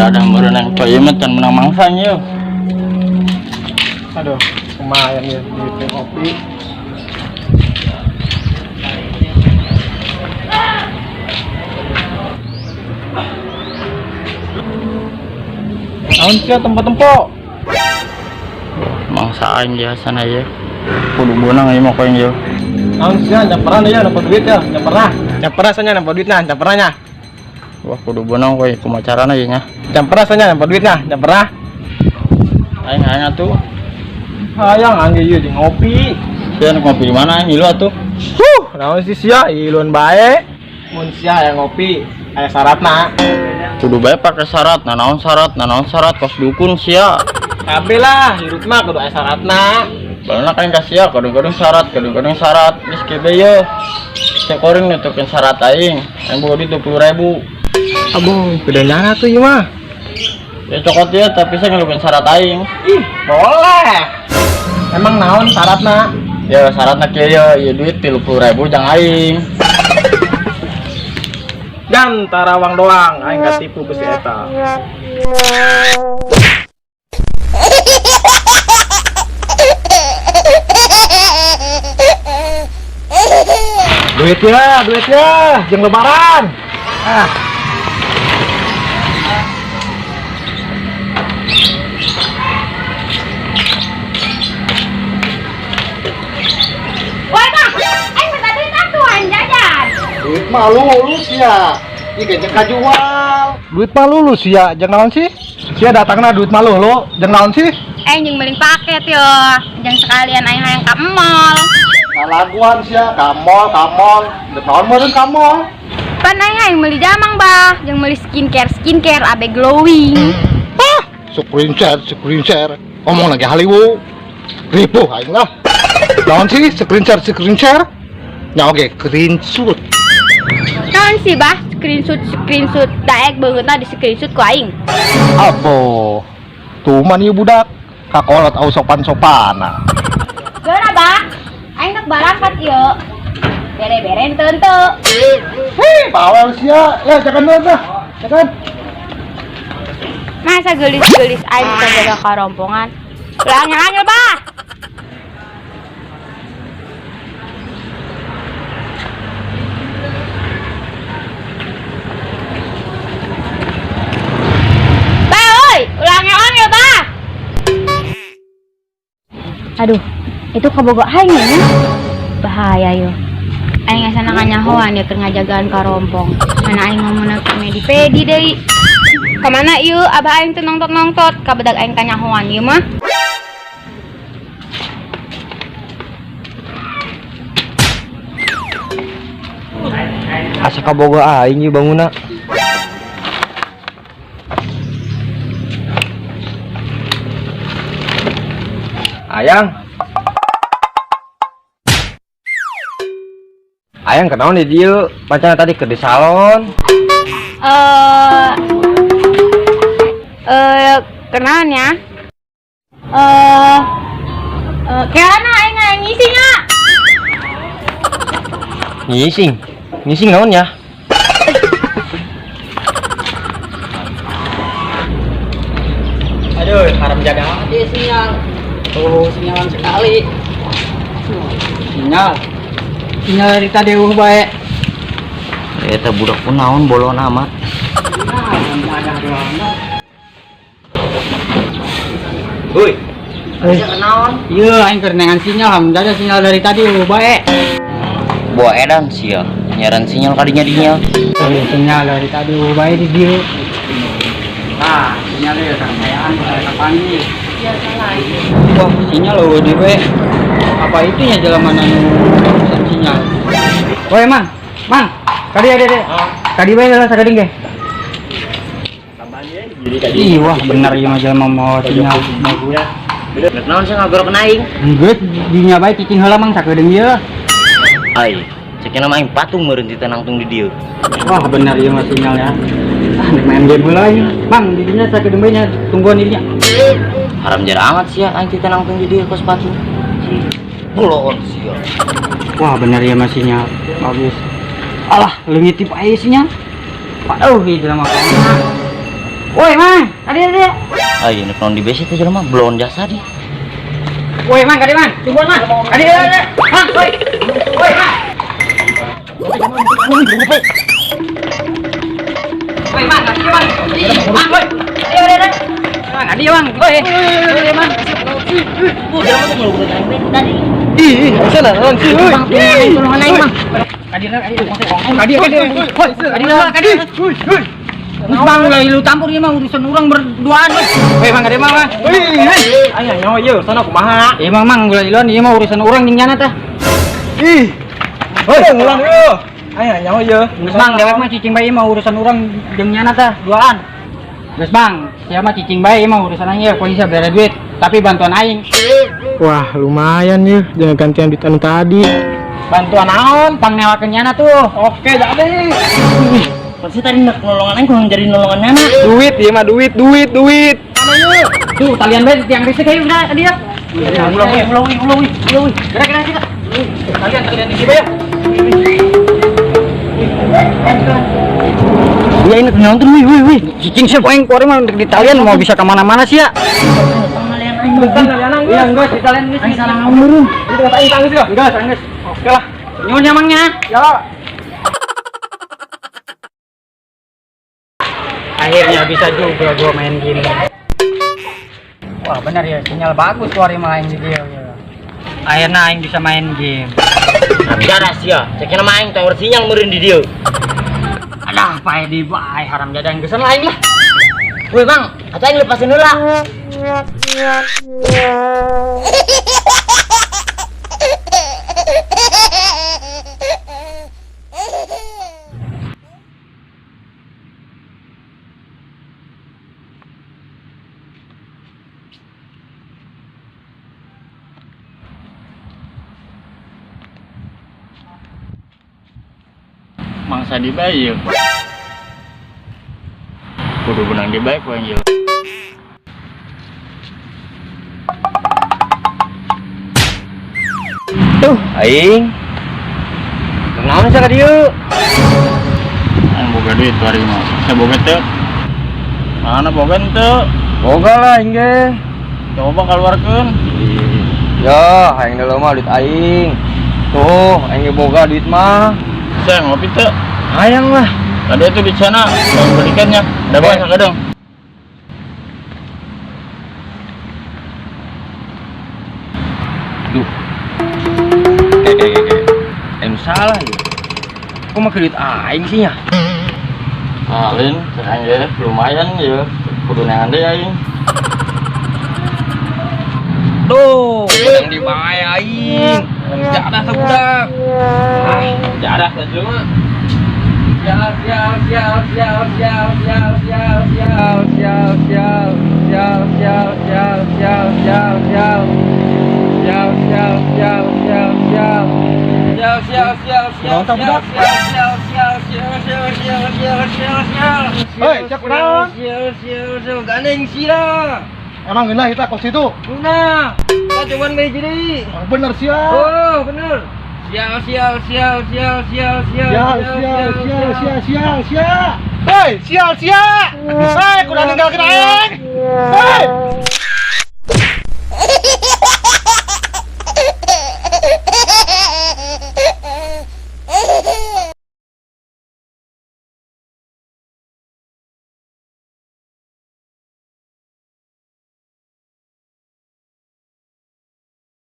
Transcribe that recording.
Ada meureun yang ieu mah can menang mangsa nya. Aduh, lumayan ya duitnya kopi. Naon sih tempo-tempo? Mangsa aing biasa na ieu. Kudu beunang ieu mah ku aing ieu. Naon sih nya pernah ya dapat duit ya, nya pernah. Nya pernah sanya dapat duitnya, nya pernah nya. Wah, kudu beunang ku aing kumaha carana ieu nya. Nya pernah sanya dapat duitnya, nya pernah. Aing hayang atuh. Hayang angge ieu jeung ngopi. Sia nu ngopi di mana aing ngilu atuh. Huh, naon sih sia iluan bae. Mun sia hayang ngopi, aya syaratna. Kudu bae pake syarat, nah naon syarat, nah naon syarat kos dukun sia. Kabeh lah, hirup mah kudu aya syaratna. Balana kan ka sia kadang-kadang syarat, kadang-kadang syarat. Geus kieu bae ye. Cekorin nutukeun syarat aing. Aing boga duit 20.000. Aduh, gede nyana tuh ieu mah. Ya cokot ya, tapi saya ngelukeun syarat aing. Ih, boleh. Emang naon syaratna? Ya syaratna kieu ye, ieu duit 30.000 jang aing. Dan tarawang doang, aing katipu ku si eta. Duitnya, duitnya, jeung lebaran. Ah. Woi, Bang, aing minta duit atuh aing jajan. Duit mah lulus ya. Ih jeung kajual. Duit mah lulus ya, jeung naon sih? Sia datangna duit mah lu, jeung naon sih? Aing jeung beli paket yo, jeung sekalian aing hayang ka mall. Lalaguan sia, ka mall, ka mall. Dek naon meureun ka mall? Pan aing hayang meuli jamang, Bah, jeung meuli skincare abe glowing. Hah, screen share, screen share. Ngomong lagi haliwu. Ripuh aing lah. Naon sih screen share, screen share? Nya oge screenshot. Naon sih, Bah? Screenshot, screenshot, daek beungeutna di screenshot ku aing. Abo. Tuman ieu budak. Kakolot au sopan-sopana. Geura, Bah. Aing rek barangkat ieu. Bere-bere henteu. Hei, bawel sia. Ya, jangan dulu dah. Jangan. Masa geulis-geulis aing teh jaga karompongan. Ulah angel-angel, Bah. Bah, oi, ulah angel-angel, Bah. Aduh, itu kabogo aing ya. Bahaya yo. Aing asa kanyahoan ya keur ngajagaan karompong. Mana aing ngomongna ke medi-pedi deui. Kamana ieu abah aing teu nongtot-nongtot, kabedag aing kanyahoan ieu mah. Asa kabogo aing ieu bangunna. Ayang. Ayang kenaon di dieu? Pancana tadi ke di salon. Kenaon ya? Kelana aing aing ngising ya. Ngising. Ngising naon ya? Aduh, haram jaga amat ya sinyal. Oh, sinyalan sekali. Sinyal. Sinyal dari tadi eueuh bae. Eta budak pun naon bolon amat. Woi. Iya, aing keur nengan sinyal, alhamdulillah sinyal dari tadi eueuh bae. Buah edan sia, nyaran sinyal kadinya dinya. Oh, sinyal dari tadi eueuh bae di dieu. Nah, sinyalnya ya sampean saya kapan nih? Wah, sinyal eueuh di we. Apa itu nya jelema anu urusan sinyal? Woi, Mang. Mang, kadi ada deh. Kadi bae lah sakading ge. Ih, wah bener ieu mah jelema mau sinyal bagus. Rek naon sia ngagorok aing? Geus dinya bae cicing heula Mang sakedeung ieu. Ai, ceuk mah aing patung meureun ti nangtung di dieu. Wah, bener ieu mah sinyal ya. Ah, nek main game heula ieu. Mang, di dinya sakedeung bae nya tungguan di dinya. Haram jadah amat sia aing ti nangtung di dieu kos patung. Bolon sia. Wah, bener ieu mah sinyal. Bagus. Alah, leungit bae sinyal. Aduh, ieu jelema. Woi, Mang, adi adi. Ayo nek naon di besi teh jelema belon jasa di. Woi, Mang, kadi Mang, tungguan Mang. Adi adi. Mang, woi. Woi, Mang. Woi, Mang, adi Mang. Mang, woi. Adi adi adi. Mang, adi Mang. Woi. Woi, Mang. Bu, jelema tuh ngeluh tadi. Ih, sana naon sih euy. Tolongan aing mah. Adi adi. Adi adi. Woi, adi adi. Woi, woi. Bang, lagi lu tampur ieu mah urusan urang berduaan. Woi, Mang, adi Mang. Woi, aing nyawa ieu urusan kumaha? Ieu mah Mang, gula iluan ieu mah urusan urang jeung nyana tah. Ih. Hoi, ngulang ieu. Aing nyawa ieu. Geus Bang, dewek mah cicing bae ieu mah urusan urang jeung nyana tah, duaan. Geus Bang, sia mah cicing bae ieu mah urusan aing ieu, poin sia bere duit, tapi bantuan aing. Wah, lumayan yeuh, jangan gantian duit anu tadi. Bantuan naon? Pangnewakeun nyana tuh. Oke, jadi. Pasti tadi nak nolongan aing kurang jadi nolongan nyana. Duit ieu mah duit, duit, duit. Mana yeuh? Tuh, talian bae tiang risik ayo udah tadi ya. Ulah ulah ulah ulah. Gerak gerak kita. Talian talian di ya. Iya ini nonton wih wih wih. Cicing sih aing kuari mah di talian mau bisa kemana-mana sih ya. Bukan talian aing. Iya, enggak di talian geus. Aing salah ngomong. Itu kata aing tangis ya? Enggak, tangis. Oke lah. Nyuwun nyamangnya. Ya. Akhirnya bisa juga gua main game. Wah, benar ya, sinyal bagus kuari mah aing di dia. Akhirnya aing bisa main game. Jaras ya, cek nama aing tower sinyal meureun di dieu. Alah, pae di bae haram jadah geus lain lah. Woi, Bang, atuh aing lepasin heula. Mangsa di bae ieu. Kudu benang di bae ku aing ieu. Tuh, aing. Naon sia ka dieu? Aing boga duit bari mah. Sia boga teu? Mana boga teu? Boga lah aing ge. Coba keluarkeun. Ya, aing deuleu mah duit aing. Tuh, aing ge boga duit mah. Saya ngopi teu? Hayang lah. Tadi itu di sana, yang belikannya. Ada banyak kadang. Duh. Kayak. Aing salah ya. Kok make duit aing sih nya? Nah, Lin, cek aing ge lumayan ya. Kudu neangan deui aing. Tuh, menang di bae aing. Jadah sabudak. Ah, Jadah saja mah. Sial, sial, sial, sial, sial, sial, sial, sial, sial, sial, sial, sial, sial, sial, sial, sial. Sial, sial, sial, sial, sial. Sial, sial, sial, sial, sial, sial, sial, sial, sial, sial, sial, sial, sial. Hei, cek kunaon? Sial, sial, sial, gandeng sia. Emang geunah kita kos itu? Geunah. Kita cobaan bae jadi. Bener sia. Oh, bener. Sial, sial, sial, sial, sial, sial, sial, sial, sial, sial, sial, sial. Hei, sial, sial. Hei, kudu ninggalkeun aing. Hei.